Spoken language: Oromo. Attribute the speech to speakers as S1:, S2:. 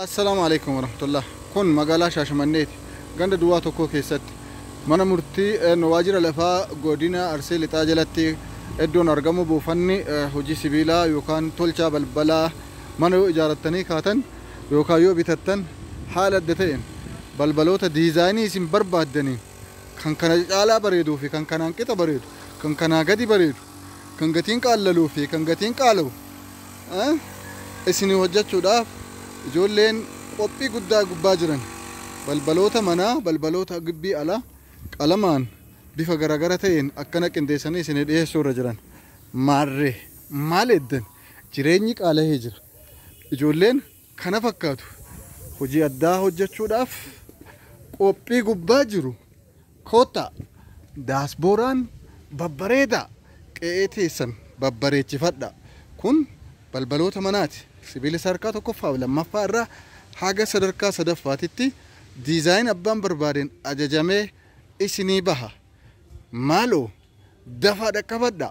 S1: Assalaamu alaikum warahmatullah. Kun magaalaa Shaashamanneeti. Ganda duwwaa tokko keessatti mana murtii waajjira lafaa godina Arsii Lixaa jalatti iddoon argamu buufanni hojii sibiilaa yookaan tolchaa balbalaa mana yoo ijaarrattanii kaatan yookaan yoo bitattan haala adda ta'een balbaloota diizaayinii isin barbaaddaniin kan kana caalaa bareeduu fi kan kanaan qixa bareedu, kan kanaa gadi bareedu, kan gatiin qaallaluu fi kan gatiin qaalawu isinii hojjechuudhaaf ijoolleen qophii guddaa gubbaa jiran. Balbaloota manaa, balbaloota gibbii alaa qalamaan bifa garaagara ta'een akkana qindeessanii isinii dhiyeessuu irra jiran. Maarree maal eddan, jireenyi qaala'ee jira. Ijoolleen kana fakkaatu hojii addaa hojjechuudhaaf qophii gubbaa jiru. Koottaa, daasbooraan babbareedaa qe'ee teessan babbareechifadha. Kun balbaloota manaati. Sibiila sadarkaa tokkoffaa fi lammaffaa irraa haga sadarkaa sadaffaatitti diizaayin abbaan barbaadeen ajajamee isinii baha. Maaloo dafaa dhaqqabadha.